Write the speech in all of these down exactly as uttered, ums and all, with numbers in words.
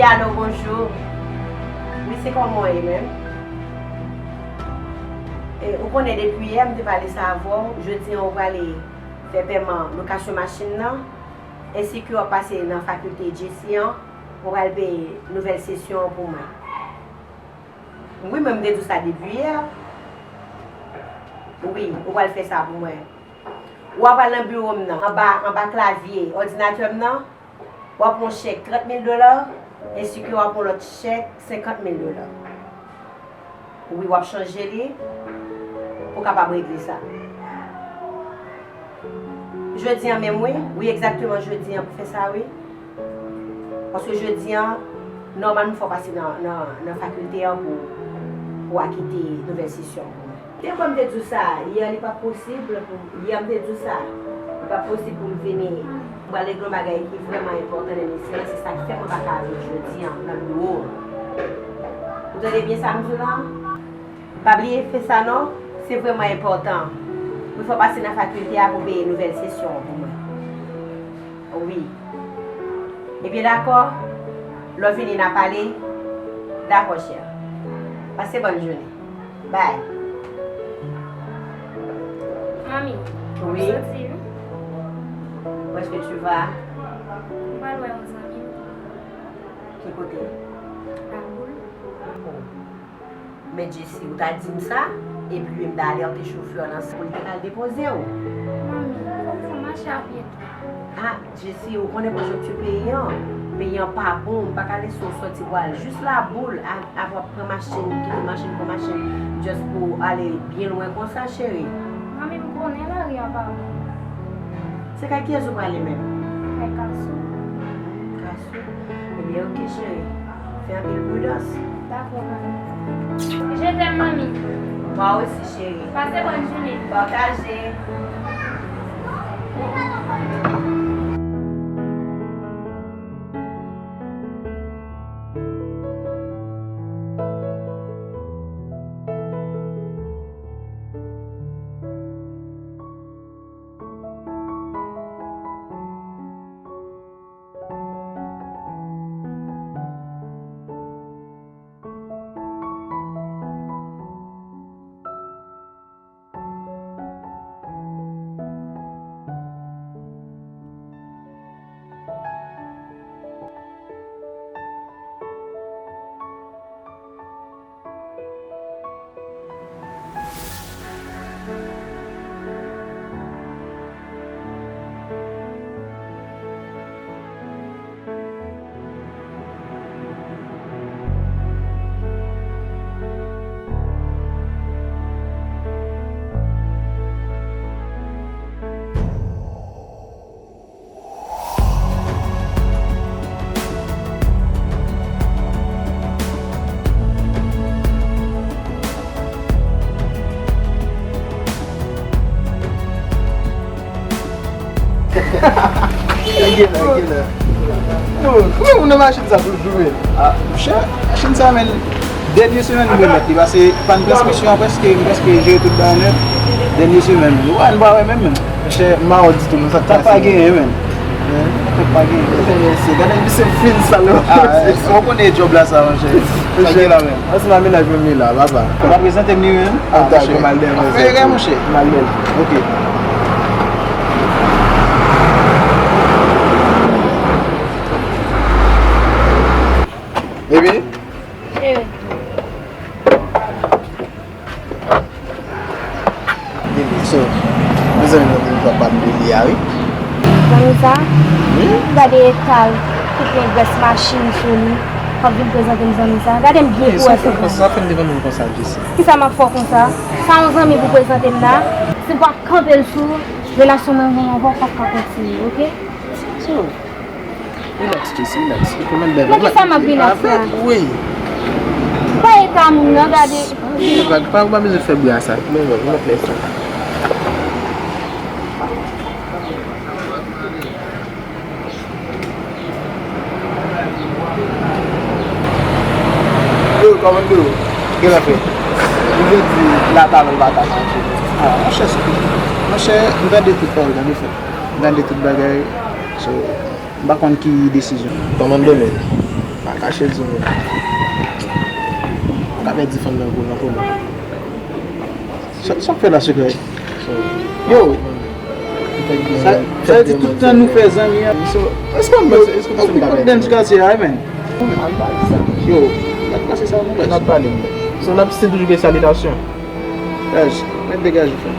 Alo, bonjou. Wi, se kòman w ye menm? E, ou konnen depi yè m te pale sa avè w, jodi a ou prale fè pèman lokasyon machin nan, ensi ke w ap pase nan fakilte Jessie an, ou pral peye nouvèl sesyon an pou mwen. Wi, mwen m te di w sa depi yè. Wi, ou pral fè sa pou mwen. W a pral nan biwo m nan, anba, anba klavye òdinatè m nan, w a pran yon chèk trant mil dola, ensi ke w a pran lòt chèk senkant mil dola. Wi, w ap chanje li pou w kapab regle sa. Jodi a menm, wi. Wi, egzakteman jodi a pou fè sa, wi. Paske jodi a, nòmalman, fò w pase nan, nan, nan fakilte a pou, pou w akite nouvèl sesyon pou mwen. Te kwè m te di w sa, yè li p ap posib pou, yè m te di w sa, li p ap posib pou m vini. M pral regle yon bagay ki vrèman enpòtan nan mesye a, se sa k fè mwen pa ka vin jodi a nan biwo. Ou tande byen sa m di w la? Pa bliye fè sa non, se vrèman enpòtan. Wi, fò w pase nan fakilte a pou peye nouvèl sesyon an pou mwen. Wi. Ebyen dakò, lè w vini n a pale. Dakò, chè. Pase bòn jounen. Bye. Manmi, wi. Soti, wi. Où est-ce que tu vas? M pral wè yon zanmi m. Ki kote? Laboul. Oh. Men Jessie, ou ta di m sa, epi m ta alète chofè nan sans pou l te kal depoze w. Manmi, fòk mwen mache a pye tou. Ah, Jessie, ou konnen konjonkti peyi an? Peyi an pa bon, m pa ka lese w sòti pou al jis Laboul, a, apre w ap pran machin, kite machin, pran machin, just pou w ale byen lwen konsa, cheri. Manmi, m konnen lari an pa bon. Se kay kiyès ou prale menm? Kay Kasou. Kasou. Ebyen, oke, cheri. Fè anpil pridans. Dakò, manmi. Je t'aime, manmi. Mwen osi, cheri. Pase bòn jounen. Pataje. Gade la, gade la. Yo, kòman moun nan machin sa toujou, men? Ah, monchè, machin sa, men, dènye semèn mwen remèt li, paske pann transmisyon an prèske, m prèske jere tout bagay nèt. Dènye semèn. Ou wè, n pa wè menm, menm. Monchè, m pa wè ditou, non, sa k pase. Sa pa genyen, menm. Sa pa genyen. Mesye, gade misye fin salopri. Ah, ou konnen djòb la sa, monchè. Sa k gen la menm. Ansanm a mennaj mwen, men la, papa. Ou pa prezante m li menm? Ah, monchè, m al dèyè. Fè erè, monchè. M al dèyè. Ok. Epi? Epi. Bebe, so, mezanmi, nou te pral pale de li a, wi. Zanmi sa? Wi. Gade eta l, tout negrès machin sou li. P ap vin prezante m zanmi sa. Gade m byen pou wè se zanmi. Sa fè m devan moun konsa, Jessie. Kisa m ap fè w konsa? Sa yon zanmi pou prezante m la? Si w pa kanpe l sou relasyon mwen genyen avè w, p ap ka kontinye, oke? So, Relax, Jessie, relax. Ou konn bèl. Nan kisa m ap relax la? Avèk, wi. Pa eta moun nan, gade. Pa, pa, pa bezwen fè bri a sa. Men, men, men, men, sa. Yo, kòman nou? Gen afè. Ou vle di la talè l pa ta manje. Ah, monchè, monchè, m tande tout pawòl, tande frè. M tande tout bagay. So, m pa konn ki desizyon. Kòman demen? Pa kache di w. Pa ka pèdi fanm nan pou nan kòman. Sa, sa k fè la sekrè? Yo! Sa, sa vle di tout tan nou fè zanmi an. So, èske mwen, èske mwen ka pèdi? Dance katye a, men. Yo, n ap pase sa, nou. N ap pale. So, n ap se toujou gen salitasyon. Guys, mèt degaje, frè.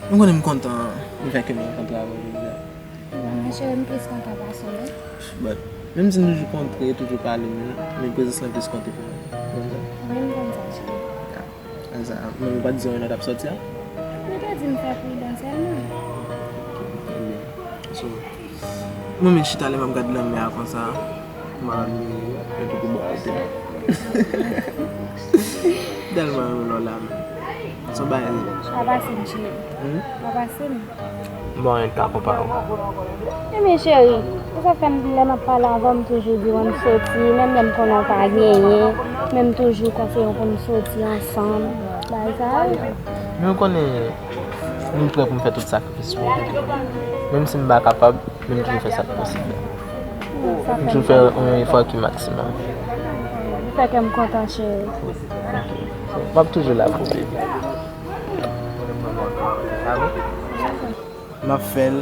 M konnen m kontan le fè ke m rankontre avè w jodi a. Bon, cheri, m plis kontan pase w, wi. But, menm si nou toujou kontre, toujou pale, men, men prezans lan plis konte pou mwen. Ou konn sa? Wi, m konn sa, cheri. Ya. Konn sa, men ou pa t di anyen lè w t ap sòti a? Mwen te di m fè pridan sèlman. Ok, ebyen. So, mwen menm chita lè m ap gad lanmè a konsa, m ap admire yo, yo te pi bò kote m. Tèlman renmen lè w la menm. Se yon bagay. Papa se m, cheri. Hmm? Papa se m. Bon, anyen pa konpare w. Ebyen, cheri, se sa k fè m, lè m ap pale avè w, m toujou di w ann soti, menm lè m konnen w pa genyen, men m toujou konseye w pou n soti ansanm. Bagay sa a, wi. Men w konnen, m prè pou m fè tout sakrifis pou ou. Menm si m pa kapab, men m toujou fè sa k posib la. M toujou fè yon efò ki maksimòm. Ou fè kè m kontan, cheri. Ok. So, m ap toujou la pou ou, baby. M ap fè l,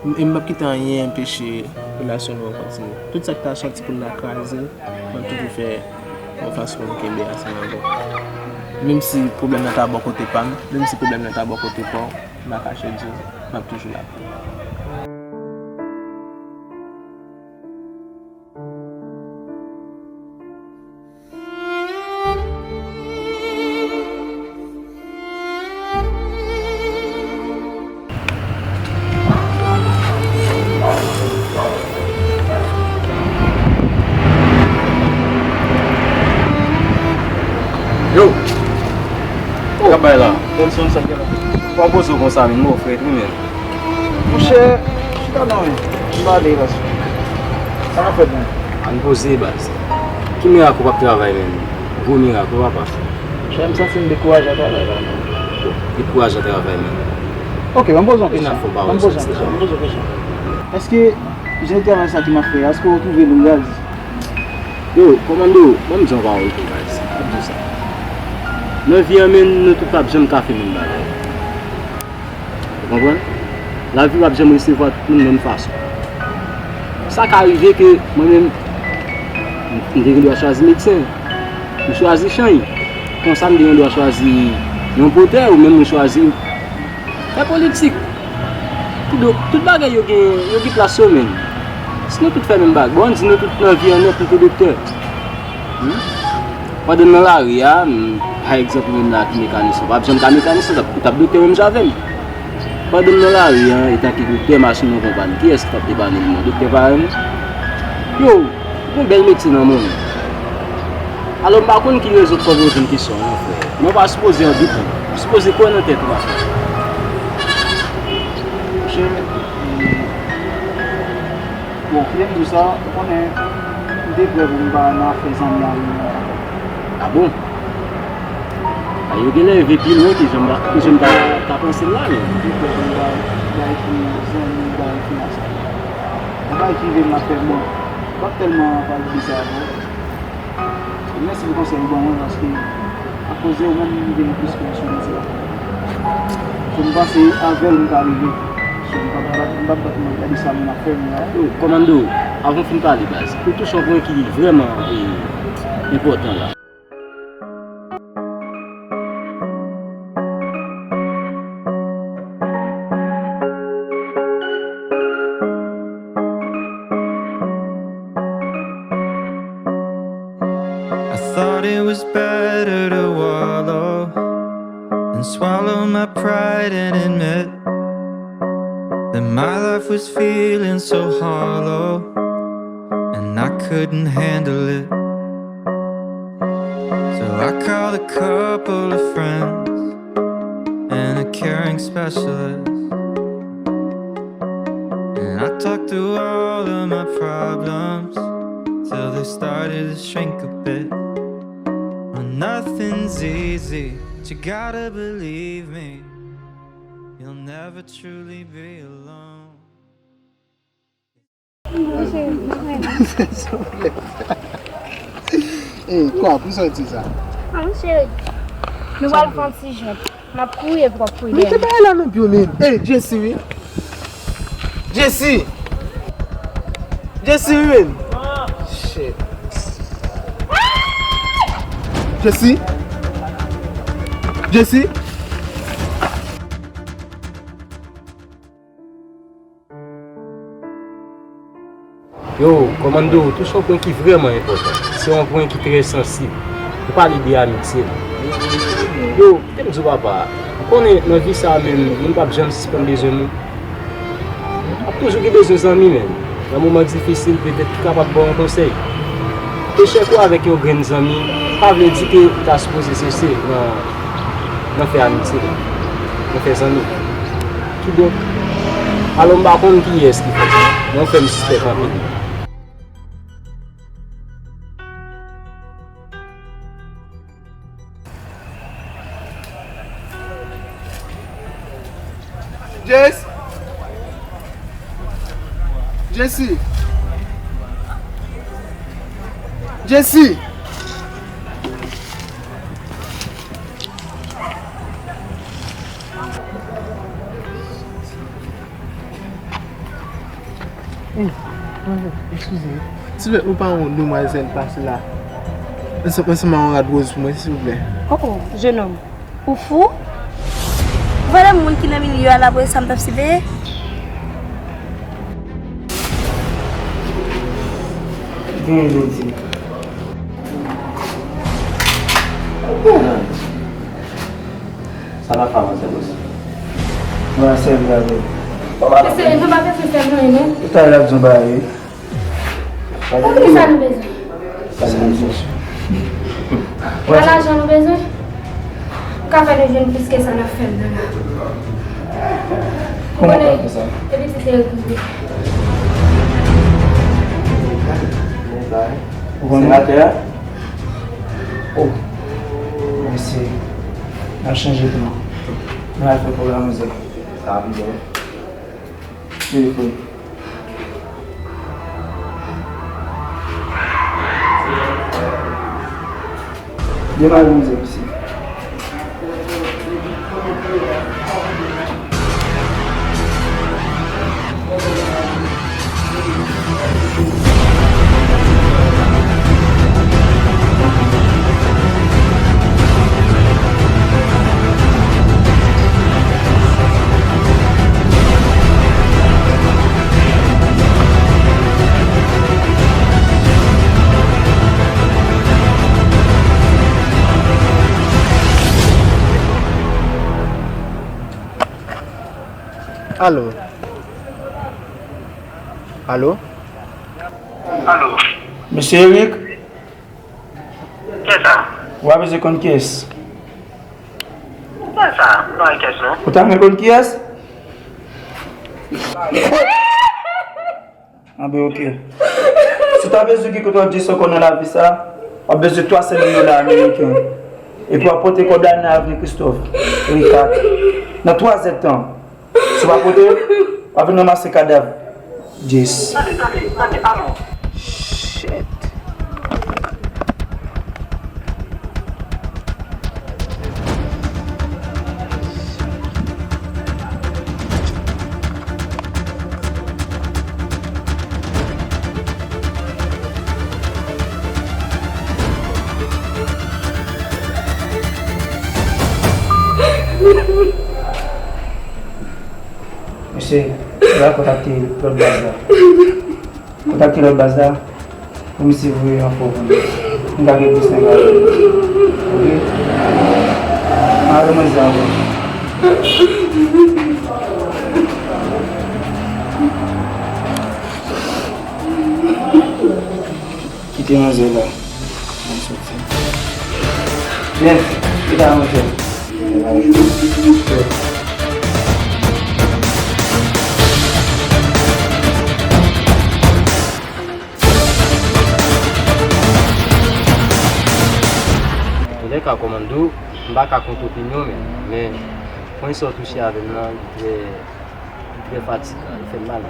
m, e m p ap kite anyen anpeche relasyon nou an kontinye. Tout sa k ta sòti pou n ta kraze l, m ap toujou fè yon fason pou n kenbe ansanm ankò. Menm si pwoblèm nan ta bò kote pa m, menm si pwoblèm nan ta bò kote pa w, m pa kache di w, m ap toujou la pou ou. Yo! Sa k ap bay la? Tèl son sa k gen la. Ou pa poze w konsa, men, mò frèt, wi, men. Monchè, chita non, men. M pale, paske sa k ap fèt, men. Ann poze, baz. Ki mirak ou p ap travay, men? Gwo mirak, wi, papa. Monchè, m santi m dekouraje a travay la, men. Dekouraje a travay, men. Ok, ban m poze yon kesyon. Ban m poze yon kesyon, ban m poze yon kesyon. Èske jan de travay sa ke m ap fè a, èske w twouve l yon gaz? Yo, kòmando, ban m di yon pawòl tou, guys. M ap di w sa. Nan vi an, men, nou tout p ap janm ka fè menm bagay. Ou konprann? Lavi p ap janm resevwa tout moun menm fason. Sa ka rive ke mwen menm, m, m te gen dwa chwazi medsen. M chwazi chanj. Konsa, m te gen dwa chwazi yon potè, ou menm ou chwazi fè politik. Kidonk, tout bagay yo gen, yo gen plas yo, men. Si nou tout fè menm bagay, bon, ann di nou tout nan vi an nèt, nou te doktè. Hmm? Pandan m nan lari a, m, pa egzanp, ou menm la ki mekanisyen, w p ap janm ka mekanisyen, w t ap, ou t ap doktè menm jan avè m. Pandan m nan lari a, etanke doktè, machin nan konprann, kiyès ki t ap depann li, non? Doktè parèy mwen? Yo, ou gen bèl metye nan men w. Alò, m pa konn ki rezon k fè w poze m kesyon an, frè. Men w pa sipoze an dout, non. Ou sipoze kwè nan tèt ou, papa. Monchè, e, bon, lè m di w sa, ou konnen, m te prè pou m pa nan afè zanmi avè w ankò. A bon? A, yo genlè rive pi lwen ke jan m ta, ke jan m ta, ta panse l la, men. M te prè pou m pa bay pou zanmi, bay finans. Bagay ki rive m la fè m bon. M pa t tèlman pral di sa non. Mèsi pou konsèy ou ban mwen paske akoz de ou menm m vin plis pran swen de ti la. So m panse avè l m ka rive. So m p ap bat, m p ap bat mwen gade sa moun ap fè m la. Yo, kòmando, avan w fin pale baz, ou touche yon pwen ki vrèman e, enpòtan la. I thought it was better to wallow and swallow my pride and admit that my life was feeling so hollow and I couldn't handle it. So I called a couple of friends and a caring specialist. And I talked through all of my problems till they started to shrink a bit. Well, nothing's easy, but you gotta believe me. You'll never truly be alone. Ey, kwa, pou sa w di sa? Ah, mon cheri. Nou pral fè yon ti jwèt. M ap kouri epi w ap kouri dèyè m. Mete bagay la nan pye w, men. Ey, Jesi, wi. Jesi! Jesi, wi, men. Shit. Jesi! Jesi! Yo, kòmando, touche yon pwen ki vrèman enpòtan. Se yon pwen ki trè sansib. Ou pale de amitye. Yo, kite m di w papa, ou konnen nan vi sa a menm, moun p ap janm sispann bezwen moun. Ap toujou gen bezwen zanmi, men nan moman difisil, petèt ki kapab ba w yon konsèy. Echèk ou avèk yon grenn zanmi pa vle di ke w ta sipoze sese nan, nan fè amitye, nan fè zanmi. Kidonk, alò m pa konn kiyès ki fè sa, men w fè m sispèk anpil. Jess! Jesse! Jesse! Eskize. Silvouplè, ou pa wè yon demwazèl pase la? Ansanm, ansanm ak yon rad woz pou mwen, silvouplè. Oh, oh, jenòm. Ou fou? Ou pa wè moun ki nan milye a la pou sa m t ap siveye? Gen jodi. Sa la fè manzè boss. Mwen a sèvi avè l. Mesye, nou pa bezwen fè m anyen non. Ou ta la di yon bagay wi. Poukisa nou bezwen? Sa se yon solution. Pa lajan nou bezwen? Ou ka fè nou jwenn plis ke sa n ap fè m nan la. Kòman w ka fè sa? Epi ti se l tou. Ou konnen? Senatè a? Oh, mesye, n ap chanje plan. Nou al fè pwogram manzè. Sa ap byen. Telefòn. Demare manzè, mesye. Alo? Alo? Alo? Mesye Eric? Kiyès sa? Ou pa bezwen konn kiyès. Kiyès sa? M pa wè kiyès non. Ou ta renmen konn kiyès? Anben oke. Si w ta bezwen gen kote w ap dese ankò nan lavi sa, w ap bezwen twa sèl mil dola ameriken. Epi w ap pote kòb la nan avni Christophe Ricard nan twa zèdtan. Si w pa pote, w ap vin ranmase kadav. Jess. Tande, tande, tande, alò. Shit. Mesye, la kontakte lòt baz la. Kontakte lòt baz la pou misye voye ranfò pou nou. Nou ka gen plis nèg la. Oke? Mwen ale mwen di sa ankò. Kite manzè la. Mwen soti. Jeff, kite manzè. Anlè ka kòmando, m pa ka kont opinyon, men, men pwen sa w touche avè m nan, li trè, li trè fatigan, li fè m mal.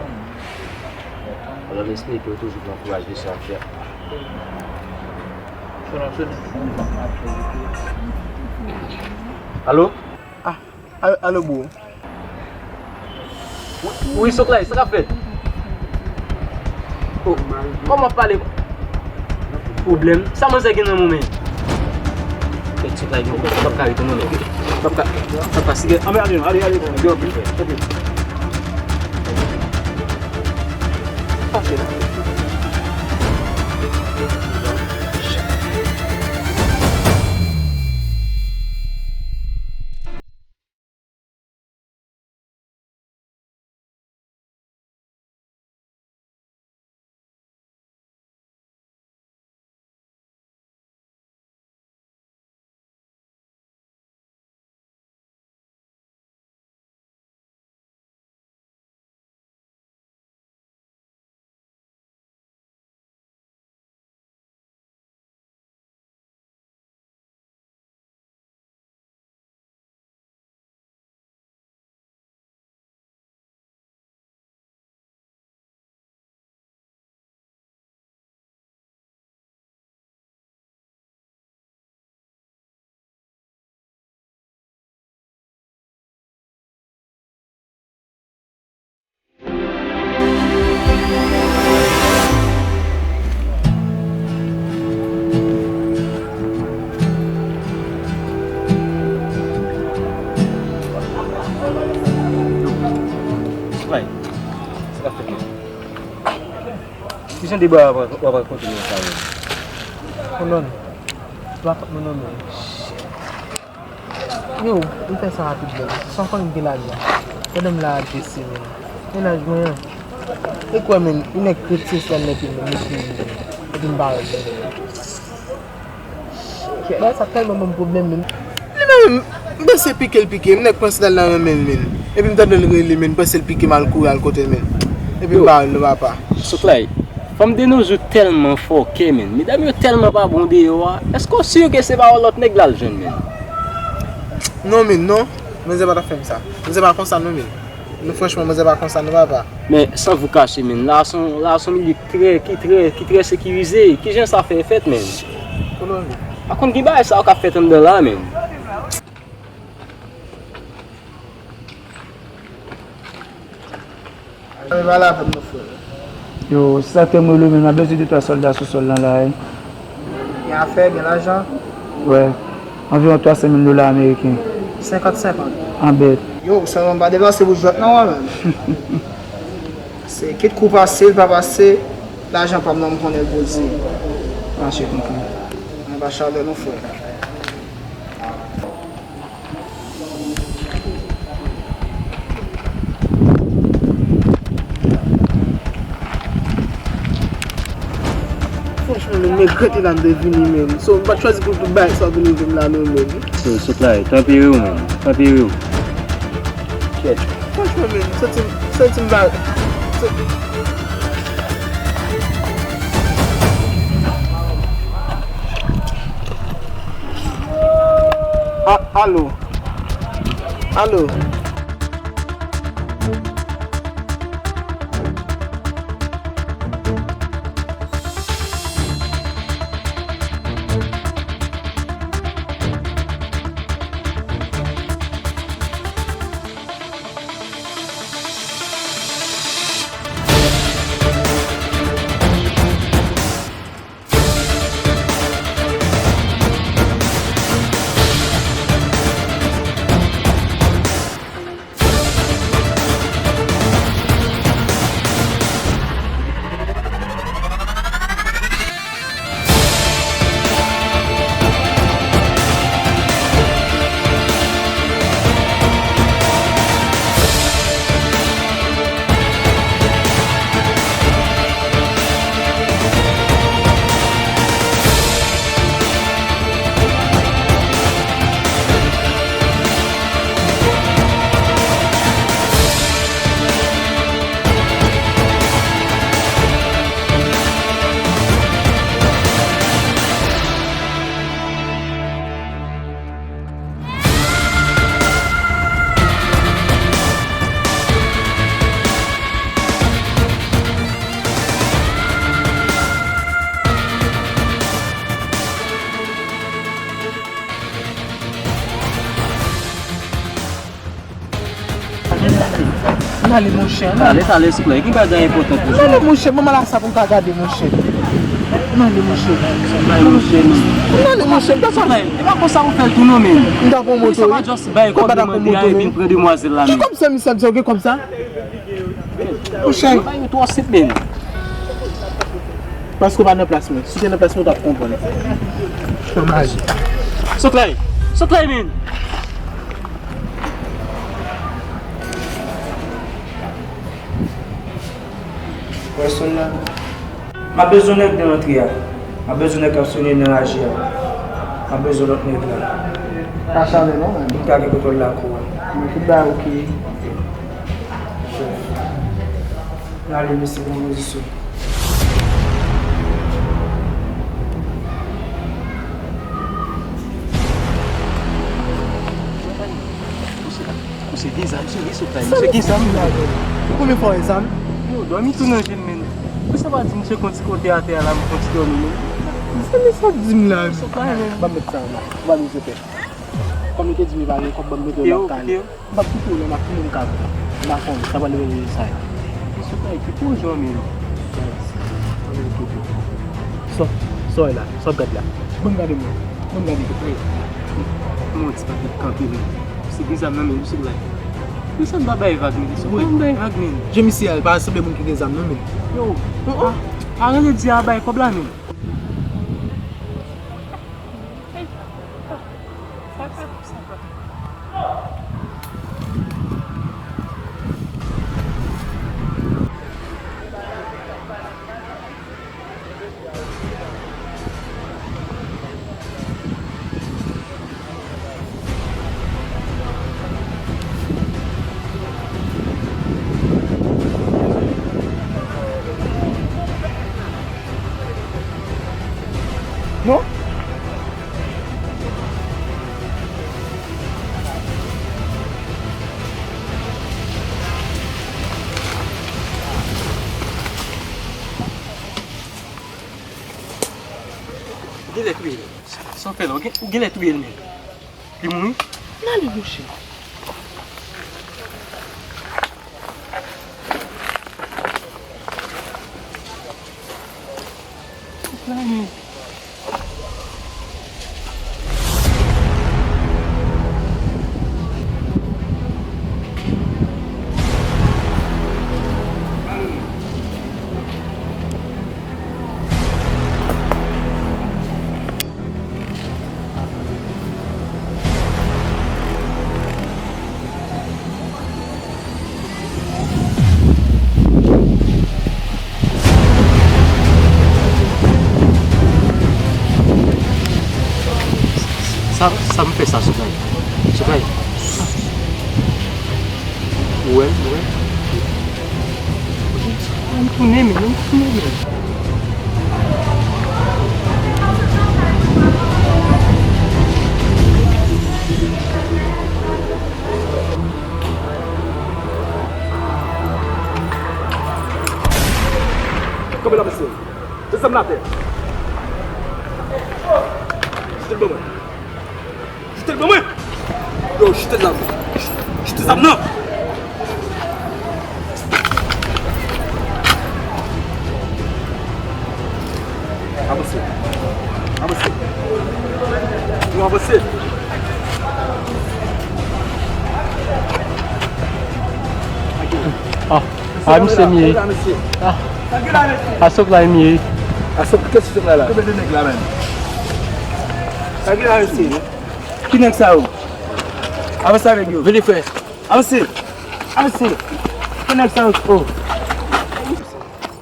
Alò, m espere ke w toujou pran kouraj nan sa w ap fè a. Alo? A-, alo, bro. Wi, wi, Soklay, sa k ap fèt? O, kòman w ap pale? Pwoblèm? Sa manzè gen nan men w, men? Fèt Soklay gen pwoblèm. L ap ka retounen, men. L ap ka, l ap ka sige. Anben, ale, ale, ale, ale, ok, ok. Pase la. Sa k ap fèt, men? Ki jan de bagay w ap, w ap rakonte nou sa, men? Kolòn, w ap mwen nonmen. Yo, m fè sa rapid, men. San fò m gen lajan. Pandan m la a de semèn. Mennaj mwen an. E kwè, men, yon nèg ret se sèl nèg yo, men, mesye, men. Epi m pa wè l, men. Bagay sa tèlman ban m pwoblèm, men. Li menm, m panse pike l pike, m nèk panse l al nan renmen l, men. Epi m tande l rele, men, m panse l pike m al kouri al kote l, men. Epi m pa wè l non, papa. Soklay, fanm de nos jours tèlman fòkè, men. Medam yo tèlman pa bon deyò a. Èske w si ke se pa yon lòt nèg l al jwenn, men? Non, men, non. Manzè pa t ap fè m sa. Manzè pa konsa, non, men. Non, franchman, manzè pa konsa, non, papa. Men, san vou kache, men, la se yon, la se yon milye ki trè, ki trè, ki trè sekirize. Kijan sa fè fèt, men? Kolòn. Pa konn ki bagay sa yo k ap fèt anndan la, men. Ann pale avè m non, frè. Yo, se sa k fè m rele w, men m ap bezwen de twa sòlda sou sòl lan la, wi. Gen afè, gen lajan? Wè. Anviwon twa san mil dola ameriken. Senkant senkant. An bèt. Yo, sèlman m pa deplase pou jwèt non, wè menm. Se kit kou pase, l pa pase, lajan pa m nan m konnen l poze. Mache konprann. Mwen pa chalè non, frè. Franchman, men, m regrèt Ilan te vini, men. So, m pa t chwazi pou tout bagay sa w vin rive m la, non, men. So, Soklay, tanpri w, men. Tanpri w. Kèt. Franchman, men, santi m, santi m pa, sa- A-, alo. Alo. N ale, monchè, n ale. N ale, n ale, souple. Gen bagay enpòtan pou jwenn. N ale, monchè, manman la sa pou m ka gade, monchè. N ale, monchè. N ale, monchè, non. N ale, monchè, m ta sa. Souple, e pa konsa ou fè l tou non, men. M ta pran moto, wi. Sa pa just bay kòb yo mande a epi l pran demwazèl la, men. Ki kòb sa, misye ap di, ou gen kòb sa? Monchè. Bay yo twò senp, men. Paske w pa nan plas mwen. Si w te nan plas mwen, w t ap konprann. Fè maji. Sot la, sot la, men. Wè sòl la. M ap bezwen nèg nan antre a. M ap bezwen nèg k ap sonnen nan raje a. M ap bezwen lòt nèg la. Pa chale non, men. Pou m ka gen kontwòl lakou a. Men tout bagay oke. N ale, mesye, bon pozisyon. Misye gen zam, misye gen zam. Misye gen zam. Konbyen fwa w wè zam? Yo, dòmi tou nan je m, men. Pou sa pa di misye konn ti kote atè a la, m konn ti dòmi, men. Sa misye ap di m la, men. Ban m met sa, ban m met sa. Kòm nou te di m pa gen kòb, ban m mete yo nan kale. M p ap kite w non, m ap kite w nan kale. M pa konn, sa pral leve sa. Misye pa kite w jan, men. Sa, sa w wè la, sa w ap gade la. Ban m gade mwen, ban m gade. Mon ti pa t kanpe, men. Se gen zam nan men misye la. Mesye m pa bay vag, men. Mesye pa bay vag, men. Je misye a, li pa sanble moun ki gen zam nan, men. Yo, a, a, rele di a bay kòb la, men. Non? Ou genlè touye l. Sa w fè la? Ou gen, ou genlè touye l menm. Li mouri? N ale, monchè. Sa, sa m fè sa, Soukay? Soukay? Ou wè, ou wè? M tounen, men, m tounen, men. Kanpe la, mesye. Met zam nan atè. Jete l ban mwen. Jete l ban mwen. Yo, jete zam nan. Jete zam nan. Avanse. Avanse. Nou avanse. Ah, ah, misye m ye. Ah, a Soukay m ye. A Soukay, kiyès Soukay la? Koupe de nèg la menm. Sa gen la, mesye? Ki nèg sa yo? Avanse avèk yo. Vini, frè. Avanse. Avanse. Ki nèg sa yo? Oh.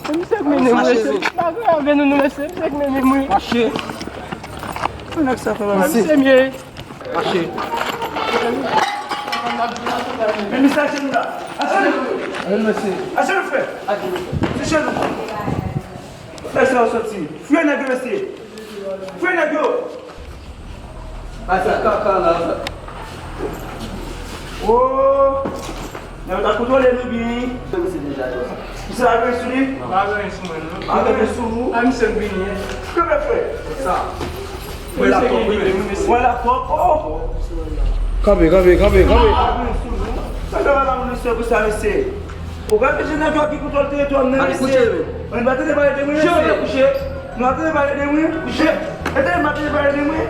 Misye k mennen mwen, mesye. Pa grave nou, non, mesye. Misye k mennen mwen. Mache. Ki nèg sa fè la? Misye m ye. Mache. Men misye ajenou la. Ajenou. Ajenou, mesye. Ajenou, frè. Ajenou. Sou jenou. Fè sa yo soti. Fouye nèg yo, mesye. Fouye nèg yo. Bay sa kaka la. Oh. Nèg yo ta kontwole nou byen. Misye deja yo. Misye pa gen sou li? Pa gen sou mwen, non. Pa gen sou ou? A, misye vini. Kanpe, frè. Sa. Mwen la pòp, mwen la pòp. Oh. Kanpe, kanpe, kanpe, kanpe. Pa gen sou nou. Sa fè pa moun misye pou sa, mesye. Ou ka pèse nèg yo ki kontwòl teritwa m nan, mesye. Mwen pa tande pale de mwen, mesye. Nou pa tande pale de mwen. Kouche. Ete, mwen pa tande pale de mwen.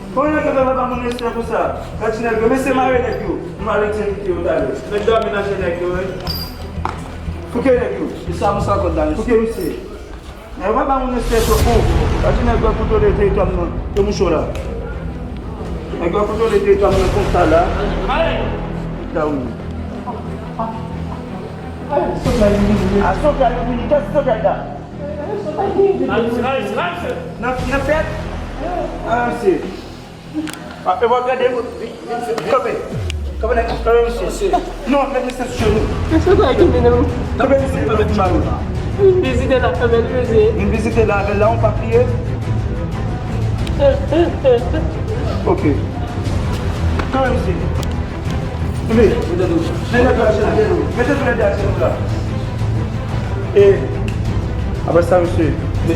Kòman nèg yo fè pa moun respè konsa? Gad ti nèg yo, mesye, mare nèg yo. Nou al egzekite yo talè. Nèg dòmi nan je nèg yo, wi. Fouke nèg yo. E sa, mwen sa kòd la, mesye. Fouke, mesye. Nèg yo pa ba moun respè twòp, non. Gad ti nèg yo kontwole teritwa m nan. Yo mouche w la. Nèg yo kontwole teritwa m nan konsa la. Dawou. A Sofya yo vini. Kèl Sofya la? Nan, nan fèt? A, mesye. A, e w ap gade, kanpe. Kanpe, kanpe, mesye. Non, met mesye sou jenou. Kanpe, mesye, kanpe, ti mayo. Vin vizite la, kanpe, mesye. Vin vizite la, avè l la, w pa pliye. Ok. Kanpe, mesye. Kanpe. Mete tou lè de a jenou la. E, apre sa, mesye.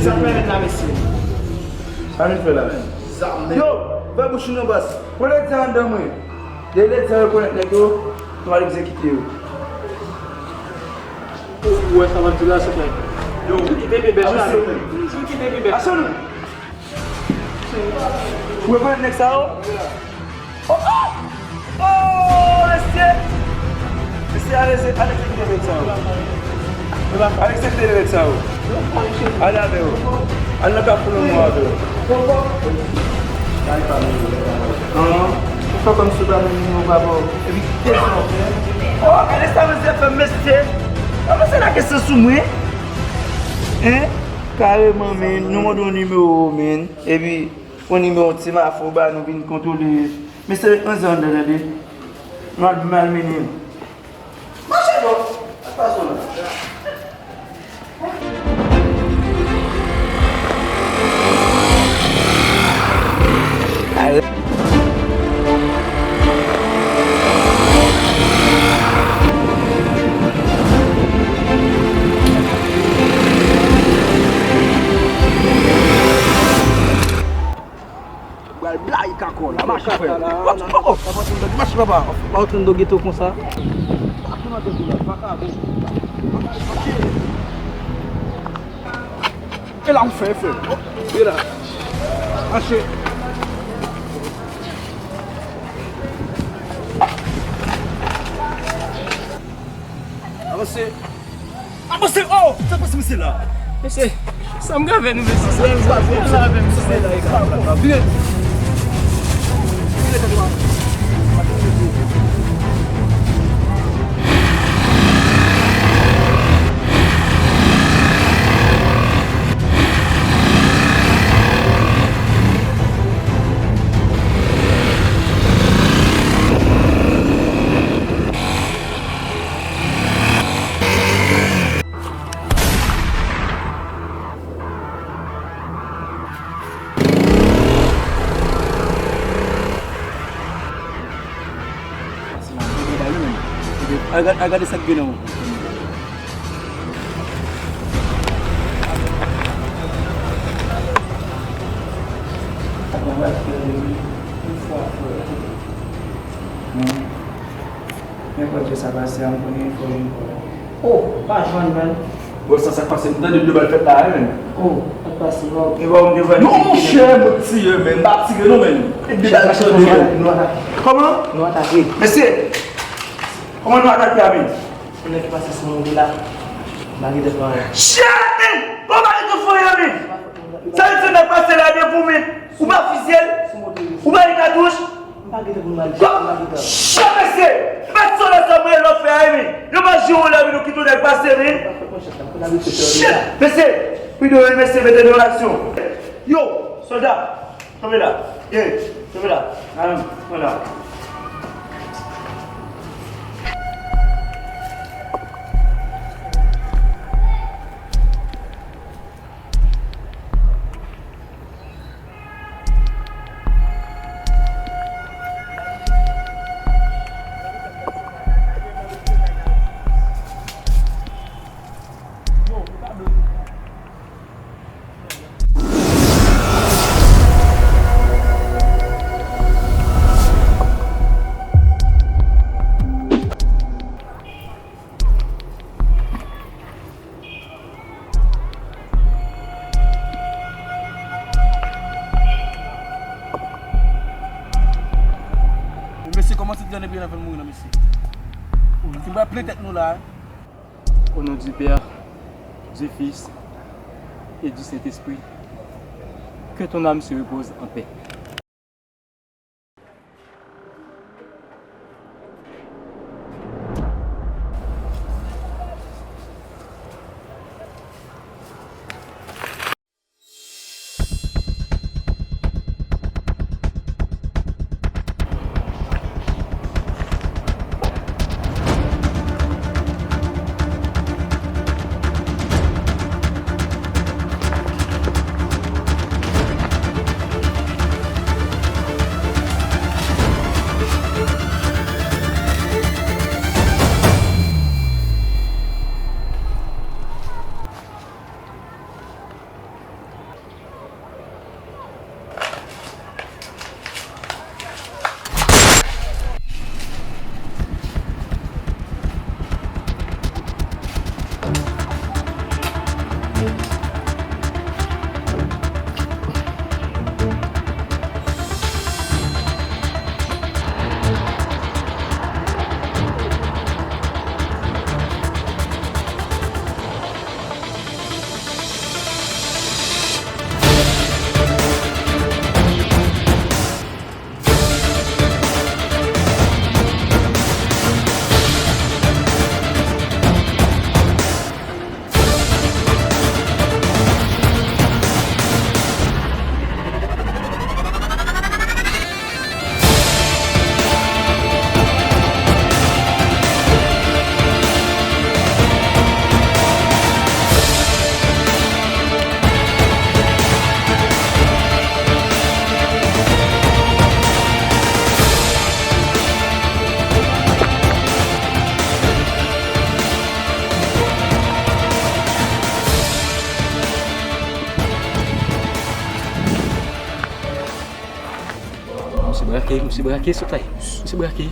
Sa fè la, mesye. Sa vin fè la menm? Yo, fè bouch nou bas. Pran lèd sa anndan mwen. Lè lèd sa rekonèt nèg yo, nou al egzekite yo. Ou wè sa m ap di la, se klè. Yo, kite bebe sa. Kite bebe. Asann nou. Ou rekonèt nèg sa yo? Oh, oh! Oh, mesye! Mesye, ale, ale egzekite nèg sa yo. Ale egzekite nèg sa yo. Ale avè yo. Al nan Kafou Lanmò avè yo. An, ou fè kòmsi w pa menm nimewo pa ba w. Epi kite sa w fè. Oh, gade sa mesye fè m, mesye. Kòman se lage san sou mwen? Hein? Kareman, men, nou mande yon nimewo, men. Epi, yon nimewo ti mafya w ba nou vin kontwole. Mesye, ret anzè anndan, tande. Nou al malmennen l. Mache non. Al pa sou la. Pral blayi kakò la, mache frè. Mache papa. Pa antre nan do geto konsa. E la ou fè, frè. E la. Mache. Avanse. Avanse, oh! Sa k pase mesye la? Mesye, sa m ka fè nou, mesye? Sa m ka fè nou, mesye? Vire. Vire tèt ou a. Al gade, al gade sa k gen nan men w. Men kote sa pase a, m konnen fò vin fò. Oh, pa jwenn, man. Bon, sa, sa k pase? M tande de bal fèt la, wi, men. Oh, sa k pase, non? E bon, m te vwè. Non, monchè, mwen tire, men. M pa tire, non, men. E de bal tande, men. Nou atake. Kòman? Nou atake. Mesye, kòman nou atake a, men? Se nèg ki pase sou mwen la. M pa gentan fè anyen. Shit, men! Kòman m pa gentan fè anyen, men? Sa vle di se nèg pase la devan w, men. Ou pa fizye l? Ou pa gen katouch? M pa gentan pou m al. Shit, mesye! E pa ti sòlda sa mwen lòt fè a, men. Yo pa jere w la, men nou kite yon nèg pase, men. Shit, mesye! Pi de, mesye, mete nou an aksyon. Yo, sòlda! Kanpe la. Ye, kanpe la. Nan, pran la. Tande byen avan l mouri non, mesye. Ou ki va plen tèt nou la. Au nom du Père, du Fils et du Saint-Esprit, que ton âme se repose en paix. Misye brake, misye brake, sot la. Misye brake.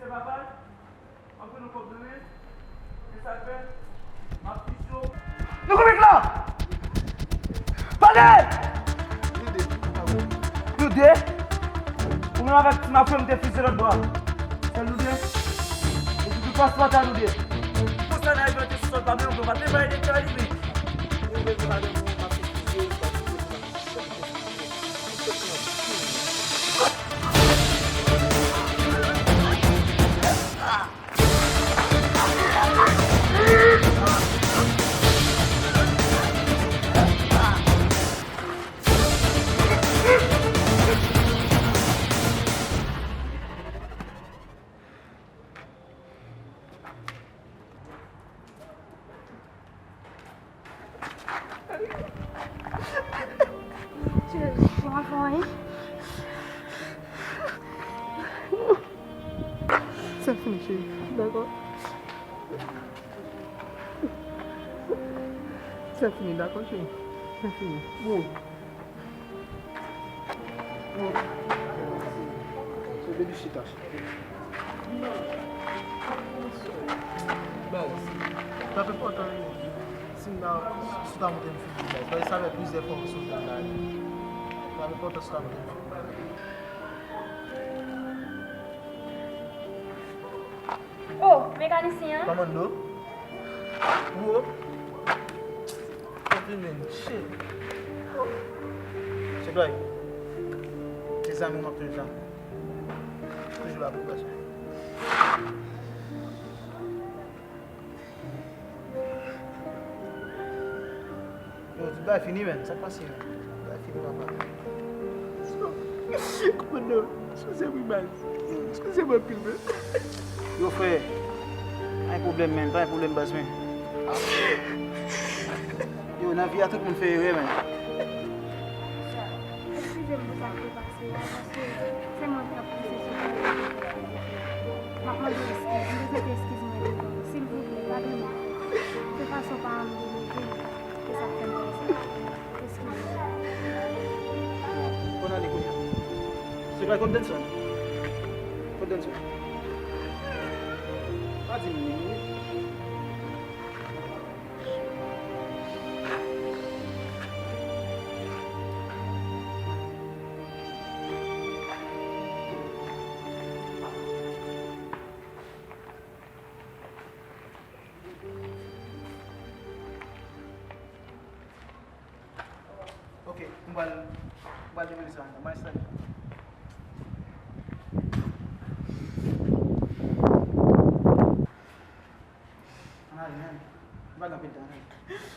Papa, anpil nou kòb nou wi. E sa k fè? M ap fize w. Nou konbyen la? Pale! Nou de. Nou de? Ou menm avèk ti mafya m te fize lòt bò a. Sèl nou de? Epi tout paspò ta nou de. Konsa n a rive nan kesyon sòl pa m yo, m pa te bay detay li, men. Ou menm pa de mwen, m ap fize w, m ap fize w. Cheri, w ap fè anyen? Sa fini, cheri. Dakò. Sa fini, dakò, cheri. Sa fini. Bon. Bon. Se depi chita, chita. Baz, sa fè pòtan wi. Si m ta, si w ta montre m figi baz. Baz, sa fè plizyè fwa m sou tèl la. Sa fè pòtan si w ta montre m figi baz. Oh, mekanisyen an? Kòmando? Wo? Konplimen, shit. Check like. Se zanmi m ap toujou la. Toujou la pou baz. Yo, tout bagay fini, menn. Sa k pase, menn? Tout bagay fini, papa. Kòmando, eskize m wi, baz. Eskize m anpil, menn. Yo, frè, pa gen pwoblèm, menn. Pa gen pwoblèm, baz, menn. Yo, nan vi a, tout moun fè erè, menn. Eskize m pou sa k te pase a, paske se mwen k t ap pouse sou kay la. M ap mande eskiz, m bezwen eskiz mwen devan w, silvouplè, padone m. Se fason pa m li leve m, se sa k fè m fè sa. Eskize m. Konn ale kounye a. Se pa Golden Sun. Golden Sun. Pa di m li, wi. Ok, m pral, m pral depoze sa anndan. M al sale. Ann ale, ann ale. M pa gen anpil tan, ann ale.